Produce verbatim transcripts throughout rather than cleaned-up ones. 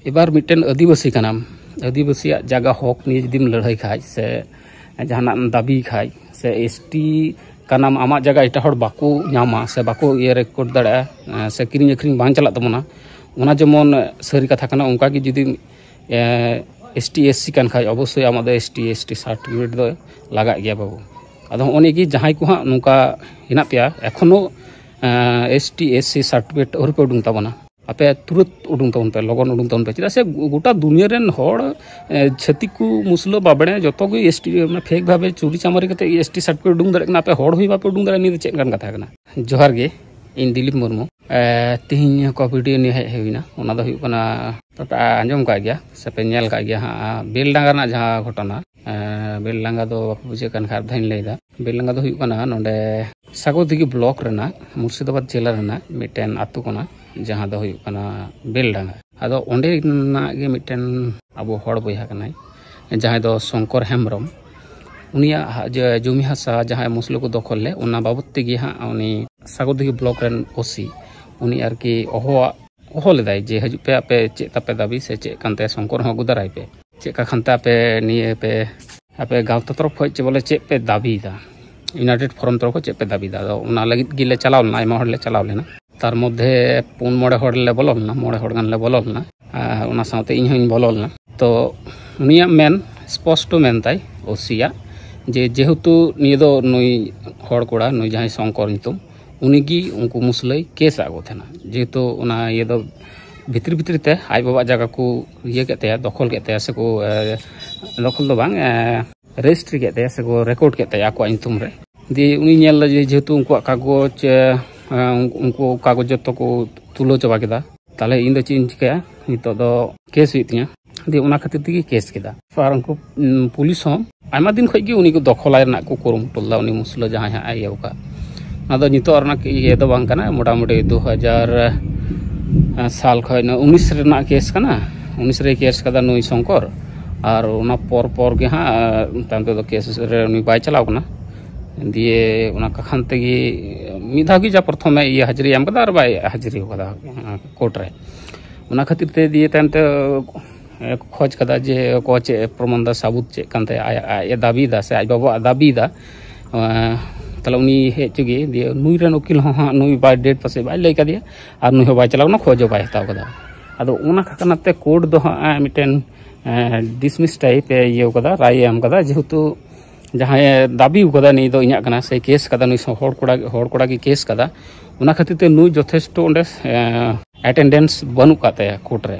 ᱮᱵᱟᱨ ᱢᱤᱫᱴᱮᱱ ᱟᱹᱫᱤᱵᱟᱹᱥᱤ ᱠᱟᱱᱟᱢ, ᱟᱹᱫᱤᱵᱟᱹᱥᱤᱭᱟᱜ ᱡᱟᱭᱜᱟ ᱦᱚᱠ ᱱᱤᱭᱮ ᱡᱩᱫᱤᱢ ᱞᱟᱹᱲᱦᱟᱹᱭ ᱠᱷᱟᱡ ᱥᱮ ᱡᱟᱦᱟᱱᱟᱜ ᱮᱢ ᱫᱟᱹᱵᱤ ᱠᱷᱟᱡ ᱥᱮ ᱮᱥ ᱴᱤ ᱠᱟᱱᱟᱢ, ᱟᱢᱟᱜ ᱡᱟᱭᱜᱟ ᱮᱴᱟᱜ ᱦᱚᱲ ᱵᱟᱠᱚ ᱧᱟᱢᱟ ᱥᱮ ᱵᱟᱠᱚ ᱤᱭᱟᱹ ᱨᱮᱠᱚᱨᱰ ᱫᱟᱲᱮᱭᱟᱜᱼᱟ, ᱥᱮ ᱠᱤᱨᱤᱧ ᱟᱹᱠᱷᱨᱤᱧ ᱵᱟᱝ ᱪᱟᱞᱟᱜ ᱛᱟᱵᱚᱱᱟ, ᱚᱱᱟ ᱡᱮᱢᱚᱱ ᱥᱟᱹᱨᱤ ᱠᱟᱛᱷᱟ ᱠᱟᱱᱟ᱾ ᱚᱱᱠᱟ ᱜᱮ ᱡᱩᱫᱤ ᱮᱥ ᱴᱤ ᱮᱥ ᱥᱤ ᱠᱟᱱ ᱠᱷᱟᱡ, ᱚᱵᱚᱥᱥᱳᱭ ᱟᱢᱟᱜ ᱫᱚ S T S T certificate ᱫᱚ ᱞᱟᱜᱟᱜ ᱜᱮᱭᱟ ᱵᱟᱹᱵᱩ᱾ ᱟᱫᱚ ᱦᱚᱸᱜᱼᱚ ᱱᱤᱭᱟᱹ ᱜᱮ ᱡᱟᱦᱟᱸᱭ ᱠᱚ ᱦᱟᱸᱜ ᱱᱚᱝᱠᱟ ᱦᱮᱱᱟᱜ ᱯᱮᱭᱟ ᱮᱠᱷᱚᱱᱳ S T S C certificate ᱟᱹᱣᱨᱤ ᱯᱮ ᱩᱰᱩᱝ ᱛᱟᱵᱚᱱᱟ, ᱟᱯᱮ ᱛᱩᱨᱟᱹᱛ ᱩᱰᱩᱝ ᱛᱟᱵᱚᱱ ᱯᱮ, ᱞᱚᱜᱚᱱ ᱩᱰᱩᱝ ᱛᱟᱵᱚᱱ ᱯᱮ᱾ ᱪᱮᱫᱟᱜ ᱥᱮ ᱜᱚᱴᱟ ᱫᱩᱱᱤᱭᱟᱹ ᱨᱮᱱ ᱦᱚᱲ, ᱮ, ᱪᱷᱟᱹᱛᱤᱠ ᱠᱚ, ᱢᱩᱥᱞᱟᱹ, ᱵᱟᱵᱲᱮ, ᱡᱚᱛᱚ ᱜᱮ ᱮᱥ ᱴᱤ, ᱢᱟᱱᱮ, ᱯᱷᱮᱠ ᱵᱷᱟᱵᱮ ᱪᱩᱨᱤ ᱪᱟᱢᱟᱨᱤ ᱠᱟᱛᱮ ᱮᱥ ᱴᱤ ᱥᱟᱨᱴᱤᱯᱷᱤᱠᱮᱴ ᱩᱰᱩᱝ ᱫᱟᱲᱮᱭᱟᱜ ᱠᱟᱱᱟ, ᱟᱯᱮ ᱦᱚᱲ ᱦᱩᱭ ᱵᱟᱯᱮ ᱩᱰᱩᱝ ᱫᱟᱲᱮᱭᱟᱜᱼᱟ, ᱱᱤᱭᱟᱹ ᱫᱚ ᱪᱮᱫ ᱞᱮᱠᱟᱱ ᱠᱟᱛᱷᱟ ᱠᱟᱱᱟ? ᱡᱚᱦᱟᱨ ᱜᱮ, ᱤᱧ ᱫᱤᱞᱤᱯ ᱢᱩᱨᱢᱩ᱾ ᱮ, ᱛᱤᱦᱤᱧ ᱚᱠᱟ ᱵᱷᱤᱰᱤᱭᱳ ᱱᱤᱭᱮ ᱦᱮᱡ ᱦᱩᱭᱱᱟ, ᱚᱱᱟ ᱫᱚ ᱦᱩᱭᱩᱜ ᱠᱟᱱᱟ, ᱟᱯᱮ ᱟᱸᱡᱚᱢ ᱠᱟᱜ ᱜᱮᱭᱟ ᱥᱮ ᱯᱮ ᱧᱮᱞ ᱠᱟᱜ ᱜᱮᱭᱟ ᱦᱟᱸᱜ, ᱵᱮᱞᱰᱟᱸᱜᱟ ᱨᱮᱱᱟᱜ ᱡᱟᱦᱟᱸ ᱜᱷᱚᱴᱚᱱᱟ, ᱮ, ᱵᱮᱞᱰᱟᱸᱜᱟ ᱫᱚ ᱵᱟᱯᱮ ᱵᱩᱡᱷᱟᱹᱜ ᱠᱟᱱ ᱠᱷᱟᱱ ᱟᱨ ᱫᱷᱟᱣ ᱤᱧ ᱞᱟᱹᱭᱫᱟ᱾ ᱵᱮᱞᱰᱟᱸᱜᱟ ᱫᱚ ᱦᱩᱭᱩᱜ ᱠᱟᱱᱟ ᱱᱚᱰᱮ ᱥᱟᱜᱚᱨᱫᱤᱜᱷᱤ ᱵᱞᱚᱠ ᱨᱮᱱᱟᱜ, ᱢᱩᱨᱥᱤᱫᱟᱵᱟᱫᱽ ᱡᱮᱞᱟ ᱨᱮᱱᱟᱜ ᱢᱤᱫᱴᱮᱱ ᱟᱹᱛᱩ ᱠᱟᱱᱟ, ᱡᱟᱦᱟᱸ ᱫᱚ ᱦᱩᱭᱩᱜ ᱠᱟᱱᱟ ᱵᱮᱞᱰᱟᱸᱜᱟ᱾ ᱟᱫᱚ ᱚᱸᱰᱮᱱᱟᱜ ᱜᱮ ᱢᱤᱫᱴᱮᱱ ᱟᱵᱚ ᱦᱚᱲ ᱵᱚᱭᱦᱟ ᱠᱟᱱᱟᱭ, ᱡᱟᱦᱟᱸᱭ ᱫᱚ ᱥᱚᱝᱠᱚᱨ ᱦᱮᱢᱵᱨᱚᱢ᱾ ᱩᱱᱤᱭᱟᱜ ᱦᱟ-, ᱡᱮ ᱡᱚᱢᱤ ᱦᱟᱥᱟ ᱡᱟᱦᱟᱸᱭ ᱢᱩᱥᱞᱟᱹ ᱠᱚ ᱫᱚᱠᱷᱚᱞ ᱞᱮᱫ, ᱚᱱᱟ ᱵᱟᱵᱚᱫ ᱛᱮᱜᱮ ᱦᱟᱸᱜ ᱩᱱᱤ ᱥᱟᱜᱚᱨᱫᱤᱜᱷᱤ ᱵᱞᱚᱠ ᱨᱮᱱ ᱳ ᱥᱤ, ᱩᱱᱤ ᱟᱨᱠᱤ ᱦᱚᱦᱚᱣᱟᱜ, ᱦᱚᱦᱚ ᱞᱮᱫᱟᱭ ᱡᱮ, "ᱦᱤᱡᱩᱜ ᱯᱮ, ᱟᱯᱮ ᱪᱮᱫ ᱛᱟᱯᱮ ᱫᱟᱹᱵᱤ ᱥᱮ ᱪᱮᱫ ᱠᱟᱱ ᱛᱟᱭᱟ ᱥᱚᱝᱠᱚᱨ ᱦᱚᱸ ᱟᱹᱜᱩ ᱫᱟᱨᱟᱭ ᱯᱮ, ᱪᱮᱫ ᱠᱟ ᱠᱷᱟᱱ ᱛᱮ ᱟᱯᱮ ᱱᱤᱭᱟᱹ ᱯᱮ, ᱟᱯᱮ ᱜᱟᱶᱛᱟ ᱛᱚᱨᱚᱯ ᱠᱷᱚᱡ ᱪᱮ ᱵᱚᱞᱮ ᱪᱮᱫ ᱯᱮ ᱫᱟᱹᱵᱤᱭᱮᱫᱟ, ᱤᱭᱩᱱᱟᱭᱴᱮᱰ ᱯᱷᱳᱨᱟᱢ ᱛᱚᱨᱚᱯ ᱠᱷᱚᱡ ᱪᱮᱫ ᱯᱮ ᱫᱟᱹᱵᱤᱭᱮᱫᱟ?" ᱟᱫᱚ ᱚᱱᱟ ᱞᱟᱹᱜᱤᱫ ᱜᱮᱞᱮ ᱪᱟᱞᱟᱣ ᱞᱮᱱᱟ, ᱟᱭᱢᱟ ᱦᱚᱲ ᱞᱮ ᱪᱟᱞᱟᱣ ᱞᱮᱱᱟ᱾ ᱛᱟᱨ ᱢᱚᱫᱽᱫᱷᱮ ᱯᱩᱱ ᱢᱚᱬᱮ ᱦᱚᱲ ᱞᱮ ᱵᱚᱞᱚ ᱞᱮᱱᱟ, ᱢᱚᱬᱮ ᱦᱚᱲ ᱜᱟᱱ ᱞᱮ ᱵᱚᱞᱚ ᱞᱮᱱᱟ᱾ ᱟᱨ ᱚᱱᱟ ᱥᱟᱶᱛᱮ ᱤᱧ ᱦᱚᱸᱧ ᱵᱚᱞᱚ ᱞᱮᱱᱟ᱾ ᱛᱚ ᱩᱱᱤᱭᱟᱜ ᱢᱮᱱ, ᱥᱯᱚᱥᱴᱚ ᱢᱮᱱ ᱛᱟᱭ ᱳ ᱥᱤ ᱭᱟᱜ, ᱡᱮ ᱡᱮᱦᱮᱛᱩ ᱱᱤᱭᱟᱹ ᱫᱚ ᱱᱩᱭ ᱦᱚᱲ ᱠᱚᱲᱟ, ᱱᱩᱭ ᱡᱟᱦᱟᱸᱭ ᱥᱚᱝᱠᱚᱨ ᱧᱩᱛᱩᱢ, ᱩᱱᱤᱜᱮ ᱩᱱᱠᱩ ᱢᱩᱥᱞᱟᱹᱭ ᱠᱮᱥ ᱟᱫ ᱠᱚ ᱛᱟᱦᱮᱱᱟ᱾ ᱡᱮᱦᱮᱛᱩ ᱚᱱᱟ ᱤᱭᱟᱹ ᱫᱚ ᱵᱷᱤᱛᱨᱤ ᱵᱷᱤᱛᱨᱤ ᱛᱮ ᱟᱡ ᱵᱟᱵᱟᱣᱟᱜ ᱡᱟᱭᱜᱟ ᱠᱚ ᱤᱭᱟᱹ ᱠᱮᱫ ᱛᱟᱭᱟ, ᱫᱚᱠᱷᱚᱞ ᱠᱮᱫ ᱛᱟᱭᱟ, ᱥᱮᱠᱚ, ᱮ, ᱫᱚᱠᱷᱚᱞ ᱫᱚ ᱵᱟᱝ, ᱮ, ᱨᱮᱡᱤᱥᱴᱨᱤ ᱠᱮᱫ ᱛᱟᱭᱟ, ᱥᱮᱠᱚ ᱨᱮᱠᱚᱨᱰ ᱠᱮᱫ ᱛᱟᱭᱟ ᱟᱠᱚᱣᱟᱜ ᱧᱩᱛᱩᱢ ᱨᱮ᱾ ᱫᱤᱭᱮ ᱩᱱᱤ ᱧᱮᱞ ᱮᱫᱟ ᱡᱮ ᱡᱮᱦᱮᱛᱩ ᱩᱱᱠᱩᱣᱟᱜ ᱠᱟᱜᱚᱡᱽ, ᱮ, ᱩᱱᱠᱩ ᱠᱟᱜᱚᱡᱽ ᱡᱚᱛᱚ ᱠᱚ ᱛᱩᱞᱟᱹᱣ ᱪᱟᱵᱟ ᱠᱮᱫᱟ, ᱛᱟᱦᱞᱮ ᱤᱧ ᱫᱚ ᱪᱮᱫ ᱤᱧ ᱪᱤᱠᱟᱹᱭᱟ? ᱱᱤᱛᱚᱜ ᱫᱚ ᱠᱮᱥ ᱦᱩᱭᱩᱜ ᱛᱤᱧᱟ᱾ ᱫᱤᱭᱮ ᱚᱱᱟ ᱠᱷᱟᱹᱛᱤᱨ ᱛᱮᱜᱮ ᱠᱮᱥ ᱠᱮᱫᱟ᱾ ᱟᱨ ᱩᱱᱠᱩ, ᱩᱢ, ᱯᱩᱞᱤᱥ ᱦᱚᱸ ᱟᱭᱢᱟ ᱫᱤᱱ ᱠᱷᱚᱡ ᱜᱮ ᱩᱱᱤ ᱠᱚ ᱫᱚᱠᱷᱚᱞᱟᱭ ᱨᱮᱱᱟᱜ ᱠᱚ ᱠᱩᱨᱩᱢᱩᱴᱩ ᱞᱮᱫᱟ, ᱩᱱᱤ ᱢᱩᱥᱞᱟᱹ ᱡᱟᱦᱟᱸᱭ ᱦᱟᱸᱜ ᱮ ᱤᱭᱟᱹ ᱟᱠᱟᱫ᱾ ᱚᱱᱟ ᱫᱚ ᱱᱤᱛᱚᱜ ᱨᱮᱱᱟᱜ ᱤᱭᱟᱹ ᱫᱚ ᱵᱟᱝ ᱠᱟᱱᱟ, ᱢᱚᱴᱟᱢᱩᱴᱤ ᱫᱩ ᱦᱟᱡᱟᱨ ᱥᱟᱞ ᱠᱷᱚᱡ, ᱱᱚᱣᱟ ᱩᱱᱤᱥ ᱨᱮᱱᱟᱜ ᱠᱮᱥ ᱠᱟᱱᱟ, ᱩᱱᱤᱥ ᱨᱮ ᱠᱮᱥ ᱠᱟᱫᱟ ᱱᱩᱭ ᱥᱚᱝᱠᱚᱨ᱾ ᱟᱨ ᱚᱱᱟ ᱯᱚᱨ ᱯᱚᱨ ᱜᱮ ᱦᱟᱸᱜ, ᱛᱟᱭᱚᱢ ᱛᱮᱫᱚ ᱠᱮᱥ ᱨᱮ ᱩᱱᱤ ᱵᱟᱭ ᱪᱟᱞᱟᱣ ᱠᱟᱱᱟ᱾ ᱫᱤᱭᱮ ᱚᱱᱟ ᱠᱟᱠᱷᱟᱱ ᱛᱮᱜᱮ ᱢᱤᱫ ᱫᱷᱟᱣ ᱜᱮ ᱡᱟ ᱯᱨᱚᱛᱷᱚᱢᱮ ᱤᱭᱟᱹ ᱦᱟᱹᱡᱨᱤ ᱮᱢ ᱠᱟᱫᱟ ᱟᱨ ᱵᱟᱭ ᱦᱟᱹᱡᱨᱤ ᱠᱟᱫᱟ ᱠᱳᱨᱴ ᱨᱮ᱾ ᱚᱱᱟ ᱠᱷᱟᱹᱛᱤᱨ ᱛᱮ ᱫᱤᱭᱮ ᱛᱟᱭᱚᱢ ᱛᱮ ᱠᱷᱚᱡᱽ ᱠᱟᱫᱟ ᱡᱮ ᱚᱠᱚᱭ ᱪᱮᱫ ᱯᱨᱚᱢᱟᱱ ᱫᱟ, ᱥᱟᱵᱩᱛ ᱪᱮᱫ ᱠᱟᱱ ᱛᱟᱭᱟ, ᱟᱡ ᱟᱡ ᱮ ᱫᱟᱹᱵᱤᱭᱮᱫᱟ ᱥᱮ ᱟᱡ ᱵᱟᱵᱟᱣᱟᱜ ᱫᱟᱹᱵᱤᱭᱮᱫᱟ᱾ ᱛᱟᱦᱚᱞᱮ ᱩᱱᱤ ᱦᱮᱡ ᱦᱚᱪᱚ ᱜᱮ, ᱫᱤᱭᱮ ᱱᱩᱭ ᱨᱮᱱ ᱩᱠᱤᱞ ᱦᱚᱸ ᱦᱟᱸᱜ ᱱᱩᱭ ᱵᱟᱭ ᱰᱮᱴ ᱯᱟᱥᱮᱡ ᱵᱟᱭ ᱞᱟᱹᱭ ᱠᱟᱫᱮᱭᱟ, ᱟᱨ ᱱᱩᱭ ᱦᱚᱸ ᱵᱟᱭ ᱪᱟᱞᱟᱣ ᱠᱟᱱᱟ, ᱠᱷᱚᱡᱽ ᱦᱚᱸ ᱵᱟᱭ ᱦᱟᱛᱟᱣ ᱠᱟᱫᱟ᱾ ᱟᱫᱚ ᱚᱱᱟ ᱠᱟᱨᱚᱱ ᱛᱮ ᱠᱳᱨᱴ ᱫᱚ ᱦᱟᱸᱜ ᱢᱤᱫᱴᱮᱱ ᱰᱤᱥᱢᱤᱥ ᱴᱟᱭᱤᱯ ᱮ ᱤᱭᱟᱹ ᱠᱟᱫᱟ, ᱨᱟᱭ ᱮ ᱮᱢ ᱠᱟᱫᱟ, ᱡᱮᱦᱮᱛᱩ ᱡᱟᱦᱟᱸᱭ ᱮ ᱫᱟᱹᱵᱤ ᱠᱟᱫᱟ ᱱᱩᱭ ᱫᱚ ᱤᱧᱟᱹᱜ ᱠᱟᱱᱟ ᱥᱮ ᱠᱮᱥ ᱠᱟᱫᱟ ᱱᱩᱭ ᱦᱚᱲ ᱠᱚᱲᱟ ᱦᱚᱲ ᱠᱚᱲᱟ ᱜᱮ ᱠᱮᱥ ᱠᱟᱫᱟ, ᱚᱱᱟ ᱠᱷᱟᱹᱛᱤᱨ ᱛᱮ ᱱᱩᱭ ᱡᱚᱛᱷᱮᱥᱴᱚ ᱚᱸᱰᱮ ᱮᱴᱮᱱᱰᱮᱱᱥ ᱵᱟᱹᱱᱩᱜ ᱠᱟᱫ ᱛᱟᱭᱟ ᱠᱳᱨᱴ ᱨᱮ᱾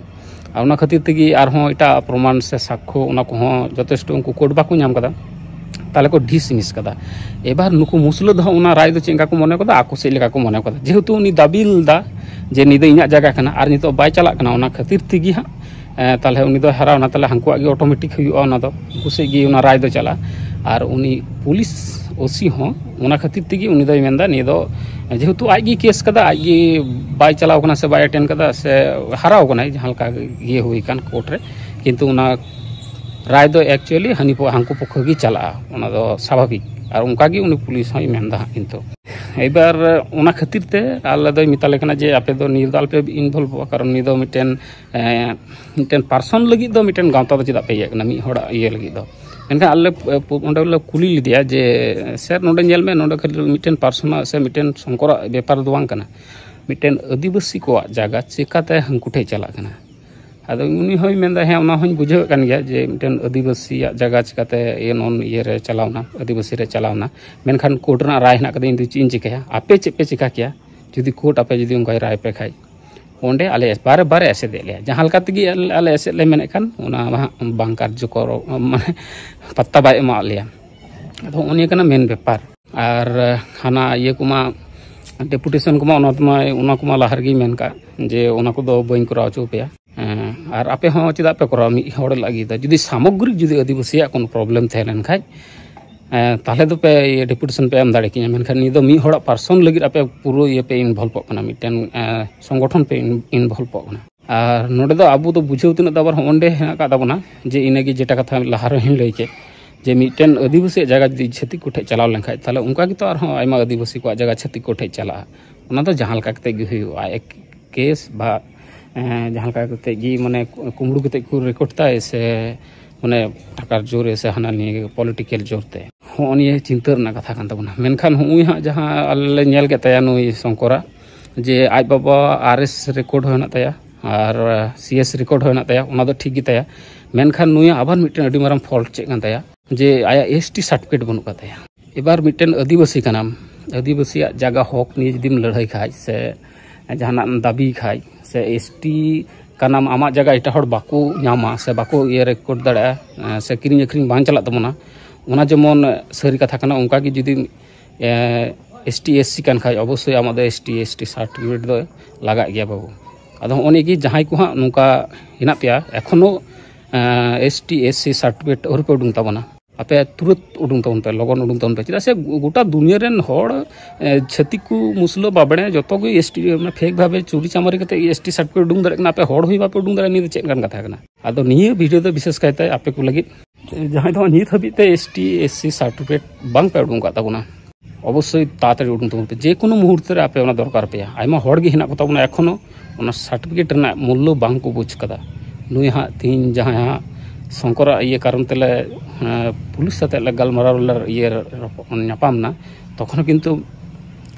ᱟᱨ ᱚᱱᱟ ᱠᱷᱟᱹᱛᱤᱨ ᱛᱮᱜᱮ ᱟᱨᱦᱚᱸ ᱮᱴᱟᱜ ᱯᱨᱚᱢᱟᱱ ᱥᱮ ᱥᱟᱠᱠᱷᱚ ᱚᱱᱟ ᱠᱚᱦᱚᱸ ᱡᱚᱛᱷᱮᱥᱴᱚ ᱩᱱᱠᱩ ᱠᱳᱨᱴ ᱵᱟᱠᱚ ᱧᱟᱢ ᱠᱟᱫᱟ, ᱛᱟᱦᱚᱞᱮ ᱠᱚ ᱰᱤᱥᱢᱤᱥ ᱠᱟᱫᱟ᱾ ᱮᱵᱟᱨ ᱱᱩᱠᱩ ᱢᱩᱥᱞᱟᱹ ᱫᱚ ᱦᱟᱸᱜ ᱚᱱᱟ ᱨᱟᱭ ᱫᱚ ᱪᱮᱫ ᱞᱮᱠᱟ ᱠᱚ ᱢᱚᱱᱮ ᱠᱟᱫᱟ, ᱟᱠᱚ ᱥᱮᱫ ᱞᱮᱠᱟ ᱠᱚ ᱢᱚᱱᱮ ᱠᱟᱫᱟ, ᱡᱮᱦᱮᱛᱩ ᱩᱱᱤ ᱫᱟᱹᱵᱤ ᱞᱮᱫᱟ ᱡᱮ ᱱᱤᱭᱟᱹ ᱫᱚ ᱤᱧᱟᱹᱜ ᱡᱟᱭᱜᱟ ᱠᱟᱱᱟ ᱟᱨ ᱱᱤᱛᱚᱜ ᱵᱟᱭ ᱪᱟᱞᱟᱜ ᱠᱟᱱᱟ, ᱚᱱᱟ ᱠᱷᱟᱹᱛᱤᱨ ᱛᱮᱜᱮ ᱦᱟᱸᱜ ᱛᱟᱦᱚᱞᱮ ᱩᱱᱤ ᱫᱚ ᱦᱟᱨᱟᱣᱱᱟ, ᱛᱟᱦᱚᱞᱮ ᱦᱟᱹᱱᱠᱩᱣᱟᱜ ᱜᱮ ᱚᱴᱳᱢᱮᱴᱤᱠ ᱦᱩᱭᱩᱜᱼᱟ, ᱚᱱᱟ ᱫᱚ ᱩᱱᱠᱩ ᱥᱮᱫ ᱜᱮ ᱚᱱᱟ ᱨᱟᱭ ᱫᱚ ᱪᱟᱞᱟᱜᱼᱟ᱾ ᱟᱨ ᱩᱱᱤ ᱯᱩᱞᱤᱥ ᱳᱥᱤ ᱦᱚᱸ ᱚᱱᱟ ᱠᱷᱟᱹᱛᱤᱨ ᱛᱮᱜᱮ ᱩᱱᱤ ᱫᱚᱭ ᱢᱮᱱᱫᱟ ᱱᱤᱭᱟᱹ ᱫᱚ ᱡᱮᱦᱮᱛᱩ ᱟᱡ ᱜᱮ ᱠᱮᱥ ᱠᱟᱫᱟ, ᱟᱡ ᱜᱮ ᱵᱟᱭ ᱪᱟᱞᱟᱣ ᱠᱟᱱᱟ ᱥᱮ ᱵᱟᱭ ᱮᱴᱮᱱ ᱠᱟᱫᱟ ᱥᱮ ᱦᱟᱨᱟᱣ ᱠᱟᱱᱟᱭ, ᱡᱟᱦᱟᱸ ᱞᱮᱠᱟ ᱜᱮ ᱦᱩᱭ ᱠᱟᱱ ᱠᱳᱨᱴ ᱨᱮ, ᱠᱤᱱᱛᱩ ᱚᱱᱟ ᱨᱟᱭ ᱫᱚ ᱮᱠᱪᱩᱭᱮᱞᱤ ᱦᱟᱹᱱᱤ ᱯᱚ- ᱦᱟᱹᱱᱠᱩ ᱯᱚᱠᱠᱷᱚ ᱜᱮ ᱪᱟᱞᱟᱜᱼᱟ, ᱚᱱᱟ ᱫᱚ ᱥᱟᱵᱷᱟᱵᱤᱠ᱾ ᱟᱨ ᱚᱱᱠᱟ ᱜᱮ ᱩᱱᱤ ᱯᱩᱞᱤᱥ ᱦᱚᱸᱭ ᱢᱮᱱᱫᱟ ᱦᱟᱸᱜ᱾ ᱠᱤᱱᱛᱩ ᱮᱵᱟᱨ ᱚᱱᱟ ᱠᱷᱟᱹᱛᱤᱨ ᱛᱮ ᱟᱞᱮ ᱫᱚᱭ ᱢᱮᱛᱟᱞᱮ ᱠᱟᱱᱟ ᱡᱮ ᱟᱯᱮ ᱫᱚ ᱱᱤᱭᱟᱹ ᱫᱚ ᱟᱞᱚᱯᱮ ᱤᱱᱵᱷᱚᱞᱵᱷᱚᱜᱼᱟ, ᱠᱟᱨᱚᱱ ᱱᱤᱭᱟᱹ ᱫᱚ ᱢᱤᱫᱴᱮᱱ ᱢᱤᱫᱴᱮᱱ ᱯᱟᱨᱥᱚᱱ ᱞᱟᱹᱜᱤᱫ ᱫᱚ ᱢᱤᱫᱴᱮᱱ ᱜᱟᱶᱛᱟ ᱫᱚ ᱪᱮᱫᱟᱜ ᱯᱮ ᱤᱭᱟᱹᱜ ᱠᱟᱱᱟ ᱢᱤᱫ ᱦᱚᱲᱟᱜ ᱤᱭᱟᱹ ᱞᱟᱹᱜᱤᱫ ᱫᱚ? ᱢᱮᱱᱠᱷᱟᱱ ᱟᱞᱮ ᱚᱸᱰᱮ ᱞᱮ ᱠᱩᱞᱤ ᱞᱮᱫᱮᱭᱟ ᱡᱮ ᱥᱮᱨ, ᱱᱚᱰᱮ ᱧᱮᱞ ᱢᱮ, ᱱᱚᱰᱮ ᱠᱷᱟᱹᱞᱤ ᱢᱤᱫᱴᱮᱱ ᱯᱟᱨᱥᱚᱱᱟᱜ ᱥᱮ ᱢᱤᱫᱴᱮᱱ ᱥᱚᱝᱠᱚᱨᱟᱜ ᱵᱮᱯᱟᱨ ᱫᱚ ᱵᱟᱝ ᱠᱟᱱᱟ, ᱢᱤᱫᱴᱮᱱ ᱟᱹᱫᱤᱵᱟᱹᱥᱤ ᱠᱚᱣᱟᱜ ᱡᱟᱭᱜᱟ ᱪᱮᱠᱟᱛᱮ ᱦᱟᱹᱱᱠᱩ ᱴᱷᱮᱱ ᱪᱟᱞᱟᱜ ᱠᱟᱱᱟ? ᱟᱫᱚ ᱩᱱᱤ ᱦᱚᱸᱭ ᱢᱮᱱᱫᱟ, ᱦᱮᱸ, ᱚᱱᱟ ᱦᱚᱸᱧ ᱵᱩᱡᱷᱟᱹᱣᱮᱫ ᱠᱟᱱ ᱜᱮᱭᱟ ᱡᱮ ᱢᱤᱫᱴᱮᱱ ᱟᱹᱫᱤᱵᱟᱹᱥᱤᱭᱟᱜ ᱡᱟᱭᱜᱟ ᱪᱤᱠᱟᱛᱮ ᱤᱭᱟᱹ ᱱᱚᱱ ᱤᱭᱟᱹ ᱨᱮ ᱪᱟᱞᱟᱣᱱᱟ, ᱟᱹᱫᱤᱵᱟᱹᱥᱤ ᱨᱮ ᱪᱟᱞᱟᱣᱱᱟ, ᱢᱮᱱᱠᱷᱟᱱ ᱠᱳᱨᱴ ᱨᱮᱱᱟᱜ ᱨᱟᱭ ᱦᱮᱱᱟᱜ ᱠᱟᱫᱟ, ᱤᱧ ᱫᱚ ᱪᱮᱫ ᱤᱧ ᱪᱤᱠᱟᱹᱭᱟ? ᱟᱯᱮ ᱪᱮᱫ ᱯᱮ ᱪᱤᱠᱟ ᱠᱮᱭᱟ ᱡᱩᱫᱤ ᱠᱳᱨᱴ ᱟᱯᱮ ᱡᱩᱫᱤ ᱚᱱᱠᱟᱭ ᱨᱟᱭ ᱯᱮ ᱠᱷᱟᱡ? ᱚᱸᱰᱮ ᱟᱞᱮ ᱵᱟᱨᱮ ᱵᱟᱨᱮ ᱮᱥᱮᱫᱮᱫ ᱞᱮᱭᱟ, ᱡᱟᱦᱟᱸ ᱞᱮᱠᱟ ᱛᱮᱜᱮ ᱟᱞᱮ ᱟᱞᱮ ᱮᱥᱮᱫ ᱞᱮ ᱢᱮᱱᱮᱫ ᱠᱟᱱ ᱚᱱᱟ ᱢᱟ ᱦᱟᱸᱜ ᱵᱟᱝ ᱠᱟᱨᱡᱚᱠᱚᱨ, ᱢᱟᱱᱮ ᱯᱟᱛᱛᱟ ᱵᱟᱭ ᱮᱢᱟᱣᱟᱫ ᱞᱮᱭᱟ᱾ ᱟᱫᱚ ᱦᱚᱸᱜᱼᱚ ᱱᱤᱭᱟᱹ ᱠᱟᱱᱟ ᱢᱮᱱ ᱵᱮᱯᱟᱨ᱾ ᱟᱨ ᱦᱟᱱᱟ ᱤᱭᱟᱹ ᱠᱚᱢᱟ, ᱰᱮᱯᱩᱴᱮᱥᱚᱱ ᱠᱚᱢᱟ, ᱚᱱᱟ ᱛᱮᱢᱟ, ᱚᱱᱟ ᱠᱚᱢᱟ ᱞᱟᱦᱟ ᱨᱮᱜᱮᱧ ᱢᱮᱱ ᱠᱟᱜ ᱡᱮ ᱚᱱᱟ ᱠᱚᱫᱚ ᱵᱟᱹᱧ ᱠᱚᱨᱟᱣ ᱦᱚᱪᱚ ᱯᱮᱭᱟ᱾ ᱦᱮᱸ, ᱟᱨ ᱟᱯᱮ ᱦᱚᱸ ᱪᱮᱫᱟᱜ ᱯᱮ ᱠᱚᱨᱟᱣᱟ? ᱢᱤᱫ ᱦᱚᱲ ᱞᱟᱹᱜᱤᱫ ᱫᱚ ᱡᱩᱫᱤ ᱥᱟᱢᱚᱜᱽᱨᱤᱠ ᱡᱩᱫᱤ ᱟᱹᱫᱤᱵᱟᱹᱥᱤᱭᱟᱜ ᱠᱳᱱᱳ ᱯᱨᱚᱵᱞᱮᱢ ᱛᱟᱦᱮᱸ ᱞᱮᱱ ᱠᱷᱟᱡ, ᱦᱮᱸ, ᱛᱟᱦᱚᱞᱮ ᱫᱚᱯᱮ ᱰᱮᱯᱩᱴᱮᱥᱚᱱ ᱯᱮ ᱮᱢ ᱫᱟᱲᱮ ᱠᱤᱧᱟ᱾ ᱢᱮᱱᱠᱷᱟᱱ ᱱᱤᱭᱟᱹ ᱫᱚ ᱢᱤᱫ ᱦᱚᱲᱟᱜ ᱯᱟᱨᱥᱚᱱ ᱞᱟᱹᱜᱤᱫ ᱟᱯᱮ ᱯᱩᱨᱟᱹ ᱤᱭᱟᱹ ᱯᱮ ᱤᱱᱵᱷᱚᱞᱵᱚᱜ ᱠᱟᱱᱟ, ᱢᱤᱫᱴᱮᱱ ᱮᱸ, ᱥᱚᱝᱜᱚᱴᱷᱚᱱ ᱯᱮ ᱤᱱᱵᱷᱚᱞᱵᱚᱜ ᱠᱟᱱᱟ᱾ ᱟᱨ ᱱᱚᱰᱮ ᱫᱚ ᱟᱵᱚ ᱫᱚ ᱵᱩᱡᱷᱟᱹᱣ ᱛᱤᱱᱟᱹᱜ ᱫᱚ ᱟᱵᱟᱨ ᱦᱚᱸᱜᱼᱚᱸᱰᱮ ᱦᱮᱱᱟᱜ ᱟᱠᱟᱫ ᱛᱟᱵᱚᱱᱟ ᱡᱮ ᱤᱱᱟᱹᱜᱮ ᱡᱮᱴᱟ ᱠᱟᱛᱷᱟ ᱞᱟᱦᱟ ᱨᱮᱦᱚᱸᱧ ᱞᱟᱹᱭ ᱠᱮᱫ, ᱡᱮ ᱢᱤᱫᱴᱮᱱ ᱟᱹᱫᱤᱵᱟᱹᱥᱤᱭᱟᱜ ᱡᱟᱭᱜᱟ ᱡᱩᱫᱤ ᱪᱷᱟᱹᱛᱤᱠ ᱠᱚᱴᱷᱮᱡ ᱪᱟᱞᱟᱣ ᱞᱮᱱᱠᱷᱟᱡ, ᱛᱟᱦᱚᱞᱮ ᱚᱱᱠᱟ ᱜᱮᱛᱚ ᱟᱨᱦᱚᱸ ᱟᱭᱢᱟ ᱟᱹᱫᱤᱵᱟᱹᱥᱤ ᱠᱚᱣᱟᱜ ᱡᱟᱭᱜᱟ ᱪᱷᱟᱹᱛᱤᱠ ᱠᱚᱴᱷᱮᱡ ᱪᱟᱞᱟᱜᱼᱟ᱾ ᱚᱱᱟ ᱫᱚ ᱡᱟᱦᱟᱸ ᱞᱮᱠᱟ ᱠᱟᱛᱮ ᱜᱮ ᱦᱩᱭᱩᱜᱼᱟ, ᱮᱠ ᱠᱮᱥ ᱵᱟ ᱮᱸ, ᱡᱟᱦᱟᱸ ᱞᱮᱠᱟ ᱠᱟᱛᱮ ᱜᱮ ᱢᱟᱱᱮ ᱠᱩᱢᱵᱽᱲᱩ ᱠᱟᱛᱮ ᱠᱚ ᱨᱮᱠᱚᱨᱰ ᱛᱟᱭ ᱥᱮ ᱢᱟᱱᱮ ᱴᱟᱠᱟᱨ ᱡᱳᱨᱮ ᱥᱮ ᱦᱟᱱᱟ ᱱᱤᱭᱟᱹ ᱯᱚᱞᱤᱴᱤᱠᱮᱞ ᱡᱳᱨ ᱛᱮ, ᱦᱚᱸᱜᱼᱚ ᱱᱤᱭᱟᱹ ᱪᱤᱱᱛᱟᱹ ᱨᱮᱱᱟᱜ ᱠᱟᱛᱷᱟ ᱠᱟᱱ ᱛᱟᱵᱚᱱᱟ᱾ ᱢᱮᱱᱠᱷᱟᱱ ᱦᱚᱸᱜᱼᱚᱭ ᱦᱟᱸᱜ ᱡᱟᱦᱟᱸ ᱟᱞᱮ ᱞᱮ ᱧᱮᱞ ᱠᱮᱫ ᱛᱟᱭᱟ ᱱᱩᱭ ᱥᱚᱝᱠᱚᱨᱟᱜ, ᱡᱮ ᱟᱡ ᱵᱟᱵᱟ ᱟᱨ ᱮᱥ ᱨᱮᱠᱚᱨᱰ ᱦᱚᱸ ᱦᱮᱱᱟᱜ ᱛᱟᱭᱟ ᱟᱨ ᱥᱤ ᱮᱥ ᱨᱮᱠᱚᱨᱰ ᱦᱚᱸ ᱦᱮᱱᱟᱜ ᱛᱟᱭᱟ, ᱚᱱᱟ ᱫᱚ ᱴᱷᱤᱠ ᱜᱮ ᱛᱟᱭᱟ᱾ ᱢᱮᱱᱠᱷᱟᱱ ᱱᱩᱭᱟᱜ ᱟᱵᱟᱨ ᱢᱤᱫᱴᱮᱱ ᱟᱹᱰᱤ ᱢᱟᱨᱟᱝ ᱯᱷᱚᱞᱴ ᱪᱮᱫ ᱠᱟᱱ ᱛᱟᱭᱟ, ᱡᱮ ᱟᱭᱟᱜ ᱮᱥ ᱴᱤ ᱥᱟᱨᱴᱤᱯᱷᱤᱠᱮᱴ ᱵᱟᱹᱱᱩᱜ ᱟᱠᱟᱫ ᱛᱟᱭᱟ᱾ ᱮᱵᱟᱨ ᱢᱤᱫᱴᱮᱱ ᱟᱹᱫᱤᱵᱟᱹᱥᱤ ᱠᱟᱱᱟᱢ, ᱟᱹᱫᱤᱵᱟᱹᱥᱤᱭᱟᱜ ᱡᱟᱭᱜᱟ ᱦᱚᱠ ᱱᱤᱭᱮ ᱡᱩᱫᱤᱢ ᱞᱟᱹᱲᱦᱟᱹᱭ ᱠᱷᱟᱡ ᱥᱮ ᱡᱟᱦᱟᱱᱟᱜ ᱮᱢ ᱫᱟᱹᱵᱤ ᱠᱷᱟᱡ ᱥᱮ ᱮᱥ ᱴᱤ ᱠᱟᱱᱟᱢ, ᱟᱢᱟᱜ ᱡᱟᱭᱜᱟ ᱮᱴᱟᱜ ᱦᱚᱲ ᱵᱟᱠᱚ ᱧᱟᱢᱟ ᱥᱮ ᱵᱟᱠᱚ ᱤᱭᱟᱹ ᱨᱮᱠᱚᱨᱰ ᱫᱟᱲᱮᱭᱟᱜᱼᱟ, ᱮᱸ, ᱥᱮ ᱠᱤᱨᱤᱧ ᱟᱹᱠᱷᱨᱤᱧ ᱵᱟᱝ ᱪᱟᱞᱟᱜ ᱛᱟᱵᱚᱱᱟ, ᱚᱱᱟ ᱡᱮᱢᱚᱱ ᱥᱟᱹᱨᱤ ᱠᱟᱛᱷᱟ ᱠᱟᱱᱟ᱾ ᱚᱱᱠᱟ ᱜᱮ ᱡᱩᱫᱤ, ᱮᱸ, ᱮᱥ ᱴᱤ ᱮᱥ ᱥᱤ ᱠᱟᱱ ᱠᱷᱟᱡ, ᱚᱵᱚᱥᱥᱳᱭ ᱟᱢᱟᱜ ᱫᱚ S T S T certificate ᱫᱚ ᱞᱟᱜᱟᱜ ᱜᱮᱭᱟ ᱵᱟᱹᱵᱩ᱾ ᱟᱫᱚ ᱦᱚᱸᱜᱼᱚ ᱱᱤᱭᱟᱹ ᱜᱮ ᱡᱟᱦᱟᱸᱭ ᱠᱚ ᱦᱟᱸᱜ ᱱᱚᱝᱠᱟ ᱦᱮᱱᱟᱜ ᱯᱮᱭᱟ ᱮᱠᱷᱚᱱᱳ, ᱮᱸ, S T S C certificate ᱟᱹᱣᱨᱤ ᱯᱮ ᱩᱰᱩᱝ ᱛᱟᱵᱚᱱᱟ, ᱟᱯᱮ ᱛᱩᱨᱟᱹᱛ ᱩᱰᱩᱝ ᱛᱟᱵᱚᱱ ᱯᱮ, ᱞᱚᱜᱚᱱ ᱩᱰᱩᱝ ᱛᱟᱵᱚᱱ ᱯᱮ᱾ ᱪᱮᱫᱟᱜ ᱥᱮ ᱜᱚ-, ᱜᱚᱴᱟ ᱫᱩᱱᱤᱭᱟᱹ ᱨᱮᱱ ᱦᱚᱲ, ᱮᱸ, ᱪᱷᱟᱹᱛᱤᱠ ᱠᱚ, ᱢᱩᱥᱞᱟᱹ, ᱵᱟᱵᱲᱮ, ᱡᱚᱛᱚ ᱜᱮ ᱮᱥ ᱴᱤ, ᱢᱟᱱᱮ, ᱯᱷᱮᱠ ᱵᱷᱟᱵᱮ ᱪᱩᱨᱤ ᱪᱟᱢᱟᱨᱤ ᱠᱟᱛᱮ ᱮᱥ ᱴᱤ ᱥᱟᱨᱴᱤᱯᱷᱤᱠᱮᱴ ᱩᱰᱩᱝ ᱫᱟᱲᱮᱭᱟᱜ ᱠᱟᱱᱟ, ᱟᱯᱮ ᱦᱚᱲ ᱦᱩᱭ ᱵᱟᱯᱮ ᱩᱰᱩᱝ ᱫᱟᱲᱮᱭᱟᱜᱼᱟ, ᱱᱤᱭᱟᱹ ᱫᱚ ᱪᱮᱫ ᱞᱮᱠᱟᱱ ᱠᱟᱛᱷᱟ ᱠᱟᱱᱟ? ᱟᱫᱚ ᱱᱤᱭᱟᱹ ᱵᱷᱤᱰᱤᱭᱳ ᱫᱚ ᱵᱤᱥᱮᱥ ᱠᱟᱭᱛᱮ ᱟᱯᱮ ᱠᱚ ᱞᱟᱹᱜᱤᱫ, ᱡᱟᱦᱟᱸᱭ ᱫᱚ ᱱᱤᱛ ᱦᱟᱹᱵᱤᱡ ᱛᱮ S T S C certificate ᱵᱟᱝ ᱯᱮ ᱩᱰᱩᱝ ᱟᱠᱟᱫ ᱛᱟᱵᱚᱱᱟ, ᱚᱵᱚᱥᱥᱳᱭ ᱛᱟᱲᱟᱛᱟᱲᱤ ᱩᱰᱩᱝ ᱛᱟᱵᱚᱱ ᱯᱮ᱾ ᱡᱮ ᱠᱳᱱᱳ ᱢᱩᱦᱩᱨᱛᱚ ᱨᱮ ᱟᱯᱮ ᱚᱱᱟ ᱫᱚᱨᱠᱟᱨ ᱯᱮᱭᱟ᱾ ᱟᱭᱢᱟ ᱦᱚᱲ ᱜᱮ ᱦᱮᱱᱟᱜ ᱠᱚ ᱛᱟᱵᱚᱱᱟ ᱮᱠᱷᱚᱱᱳ ᱚᱱᱟ ᱥᱟᱨᱴᱤᱯᱷᱤᱠᱮᱴ ᱨᱮᱱᱟᱜ ᱢᱩᱞᱞᱚ ᱵᱟᱝ ᱠᱚ ᱵᱩᱡᱽ ᱠᱟᱫᱟ᱾ ᱱᱩᱭ ᱦᱟᱸᱜ ᱛᱤᱦᱤᱧ ᱡᱟᱦᱟᱸᱭ ᱦᱟᱸᱜ ᱥᱚᱝᱠᱚᱨᱟᱜ ᱤᱭᱟᱹ ᱠᱟᱨᱚᱱ ᱛᱮᱞᱮ, ᱮᱸ, ᱯᱩᱞᱤᱥ ᱥᱟᱛᱮᱜ ᱞᱮ ᱜᱟᱞᱢᱟᱨᱟᱣ ᱞᱮ ᱤᱭᱟᱹ ᱨᱚᱯᱚᱲ, ᱧᱟᱯᱟᱢ ᱱᱟ, ᱛᱚᱠᱷᱚᱱ ᱠᱤᱱᱛᱩ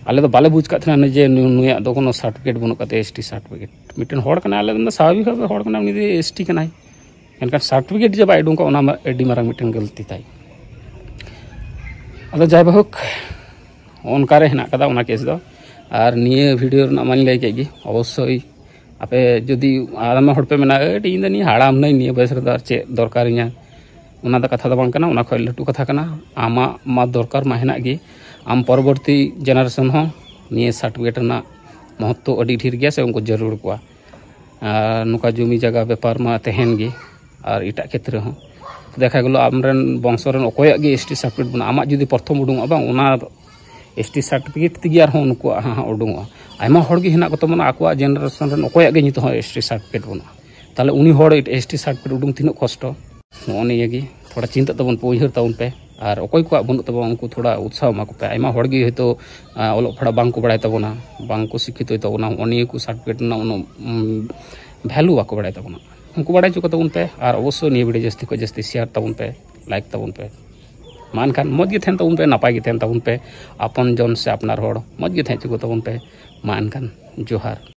ᱟᱞᱮ ᱫᱚ ᱵᱟᱞᱮ ᱵᱩᱡᱽ ᱠᱟᱫ ᱛᱟᱦᱮᱱᱟ ᱡᱮ ᱱᱩᱭ, ᱱᱩᱭᱟᱜ ᱫᱚ ᱠᱳᱱᱳ ᱥᱟᱨᱴᱤᱯᱷᱤᱠᱮᱴ ᱵᱟᱹᱱᱩᱜ ᱠᱟᱫ ᱛᱟᱭᱟ, ᱮᱥ ᱴᱤ ᱥᱟᱨᱴᱤᱯᱷᱤᱠᱮᱴ᱾ ᱢᱤᱫᱴᱮᱱ ᱦᱚᱲ ᱠᱟᱱᱟᱭ, ᱟᱞᱮ ᱫᱚ ᱥᱟᱵᱷᱟᱵᱤᱠ ᱵᱷᱟᱵᱮ ᱦᱚᱲ ᱠᱟᱱᱟᱭ, ᱩᱱᱤ ᱫᱚ ᱮᱥ ᱴᱤ ᱠᱟᱱᱟᱭ᱾ ᱢᱮᱱᱠᱷᱟᱱ ᱥᱟᱨᱴᱤᱯᱷᱤᱠᱮᱴ ᱡᱮ ᱵᱟᱭ ᱩᱰᱩᱝ ᱠᱚᱜ, ᱚᱱᱟ ᱢᱟ ᱟᱹᱰᱤ ᱢᱟᱨᱟᱝ ᱢᱤᱫᱴᱮᱱ ᱜᱟᱹᱞᱛᱤ ᱛᱟᱭ᱾ ᱟᱫᱚ ᱡᱟᱭ ᱦᱳᱠ, ᱚᱱᱠᱟ ᱨᱮ ᱦᱮᱱᱟᱜ ᱠᱟᱫᱟ ᱚᱱᱟ ᱠᱮᱥ ᱫᱚ᱾ ᱟᱨ ᱱᱤᱭᱟᱹ ᱵᱷᱤᱰᱤᱭᱳ ᱨᱮᱱᱟᱜ ᱢᱟᱧ ᱞᱟᱹᱭ ᱠᱮᱫ ᱜᱮ, ᱚᱵᱚᱥᱥᱳᱭ ᱟᱯᱮ ᱡᱩᱫᱤ ᱟᱭᱢᱟ ᱦᱚᱲ ᱯᱮ ᱢᱮᱱᱟ, "ᱟᱹᱰᱤ, ᱤᱧ ᱫᱚ ᱱᱤᱭᱟᱹ ᱦᱟᱲᱟᱢ ᱱᱟᱹᱧ, ᱱᱤᱭᱟᱹ ᱵᱚᱭᱮᱥ ᱨᱮᱫᱚ ᱟᱨ ᱪᱮᱫ ᱫᱚᱨᱠᱟᱨᱤᱧᱟ?" ᱚᱱᱟ ᱫᱚ ᱠᱟᱛᱷᱟ ᱫᱚ ᱵᱟᱝ ᱠᱟᱱᱟ, ᱚᱱᱟ ᱠᱷᱚᱡ ᱞᱟᱹᱴᱩ ᱠᱟᱛᱷᱟ ᱠᱟᱱᱟ᱾ ᱟᱢᱟᱜ ᱢᱟ ᱫᱚᱨᱠᱟᱨ ᱢᱟ ᱦᱮᱱᱟᱜ ᱜᱮ, ᱟᱢ ᱯᱚᱨᱚᱵᱚᱨᱛᱤ ᱡᱮᱱᱟᱨᱮᱥᱚᱱ ᱦᱚᱸ ᱱᱤᱭᱟᱹ ᱥᱟᱨᱴᱤᱯᱷᱤᱠᱮᱴ ᱨᱮᱱᱟᱜ ᱢᱚᱦᱚᱛᱛᱚ ᱟᱹᱰᱤ ᱰᱷᱮᱨ ᱜᱮᱭᱟ ᱥᱮ ᱩᱱᱠᱩ ᱡᱟᱹᱨᱩᱲ ᱠᱚᱣᱟ᱾ ᱟᱨ ᱱᱚᱝᱠᱟ ᱡᱚᱢᱤ ᱡᱟᱭᱜᱟ ᱵᱮᱯᱟᱨ ᱢᱟ ᱛᱟᱦᱮᱱ ᱜᱮ, ᱟᱨ ᱮᱴᱟᱜ ᱠᱷᱮᱛᱨᱮ ᱦᱚᱸ᱾ ᱫᱮᱠᱷᱟ ᱜᱮᱞᱚ ᱟᱢᱨᱮᱱ ᱵᱚᱝᱥᱚ ᱨᱮᱱ ᱚᱠᱚᱭᱟᱜ ᱜᱮ ᱮᱥ ᱴᱤ ᱥᱟᱨᱴᱤᱯᱷᱤᱠᱮᱴ ᱵᱟᱹᱱᱩᱜᱼᱟ, ᱟᱢᱟᱜ ᱡᱩᱫᱤ ᱯᱨᱚᱛᱷᱚᱢ ᱩᱰᱩᱝᱚᱜᱼᱟ ᱵᱟᱝ, ᱚᱱᱟ ᱮᱥ ᱴᱤ ᱥᱟᱨᱴᱤᱯᱷᱤᱠᱮᱴ ᱛᱮᱜᱮ ᱟᱨᱦᱚᱸ ᱩᱱᱠᱩᱣᱟᱜ ᱦᱟᱸᱜ ᱦᱟᱸᱜ ᱩᱰᱩᱝᱚᱜᱼᱟ᱾ ᱟᱭᱢᱟ ᱦᱚᱲ ᱜᱮ ᱦᱮᱱᱟᱜ ᱠᱚ ᱛᱟᱵᱚᱱᱟ, ᱟᱠᱚᱣᱟᱜ ᱡᱮᱱᱟᱨᱮᱥᱚᱱ ᱨᱮᱱ ᱚᱠᱚᱭᱟᱜ ᱜᱮ ᱱᱤᱛᱚᱜ ᱦᱚᱸ ᱮᱥ ᱴᱤ ᱥᱟᱨᱴᱤᱯᱷᱤᱠᱮᱴ ᱵᱟᱹᱱᱩᱜᱼᱟ᱾ ᱛᱟᱦᱚᱞᱮ ᱩᱱᱤ ᱦᱚᱲ ᱮᱥ ᱴᱤ ᱥᱟᱨᱴᱤᱯᱷᱤᱠᱮᱴ ᱩᱰᱩᱝ ᱛᱤᱱᱟᱹᱜ ᱠᱚᱥᱴᱚ, ᱱᱚᱜᱼᱚ ᱱᱤᱭᱟᱹ ᱜᱮ ᱛᱷᱚᱲᱟ ᱪᱤᱱᱛᱟᱹᱜ ᱛᱟᱵᱚᱱ ᱯᱮ, ᱩᱭᱦᱟᱹᱨ ᱛᱟᱵᱚᱱ ᱯᱮ᱾ ᱟᱨ ᱚᱠᱚᱭ ᱠᱚᱣᱟᱜ ᱵᱟᱹᱱᱩᱜ ᱛᱟᱵᱚᱱᱟ, ᱩᱱᱠᱩ ᱛᱷᱚᱲᱟ ᱩᱛᱥᱟᱦᱚ ᱮᱢᱟ ᱠᱚᱯᱮ᱾ ᱟᱭᱢᱟ ᱦᱚᱲ ᱜᱮ ᱦᱚᱭᱛᱳ, ᱟ, ᱚᱞᱚᱜ ᱯᱟᱲᱦᱟᱜ ᱵᱟᱝ ᱠᱚ ᱵᱟᱲᱟᱭ ᱛᱟᱵᱚᱱᱟ, ᱵᱟᱝ ᱠᱚ ᱥᱤᱠᱠᱷᱤᱛᱚᱭ ᱛᱟᱵᱚᱱᱟ, ᱱᱚᱜᱼᱚ ᱱᱤᱭᱟᱹ ᱠᱚ ᱥᱟᱨᱴᱤᱯᱷᱤᱠᱮᱴ ᱨᱮᱱᱟᱜ ᱩᱱᱟᱹᱜ, ᱩᱢ, ᱵᱷᱮᱞᱩ ᱵᱟᱠᱚ ᱵᱟᱲᱟᱭ ᱛᱟᱵᱚᱱᱟ᱾ ᱩᱱᱠᱩ ᱵᱟᱲᱟᱭ ᱦᱚᱪᱚ ᱠᱚ ᱛᱟᱵᱚᱱ ᱯᱮ᱾ ᱟᱨ ᱚᱵᱚᱥᱥᱳᱭ ᱱᱤᱭᱟᱹ ᱵᱷᱤᱰᱤᱭᱳ ᱡᱟᱹᱥᱛᱤ ᱠᱷᱚᱱ ᱡᱟᱹᱥᱛᱤ ᱥᱮᱭᱟᱨ ᱛᱟᱵᱚᱱ ᱯᱮ, ᱞᱟᱭᱤᱠ ᱛᱟᱵᱚᱱ ᱯᱮ᱾ ᱢᱟ ᱮᱱᱠᱷᱟᱱ ᱢᱚᱡᱽ ᱜᱮ ᱛᱟᱦᱮᱱ ᱛᱟᱵᱚᱱ ᱯᱮ, ᱱᱟᱯᱟᱭ ᱜᱮ ᱛᱟᱦᱮᱱ ᱛᱟᱵᱚᱱ ᱯᱮ, ᱟᱯᱚᱱ ᱡᱚᱱ ᱥᱮ ᱟᱯᱱᱟᱨ ᱦᱚᱲ ᱢᱚᱡᱽ ᱜᱮ ᱛᱟᱦᱮᱸ ᱦᱚᱪᱚ ᱠᱚ ᱛᱟᱵᱚᱱ ᱯᱮ᱾ ᱢᱟ ᱮᱱᱠᱷᱟᱱ ᱡᱚᱦᱟᱨ᱾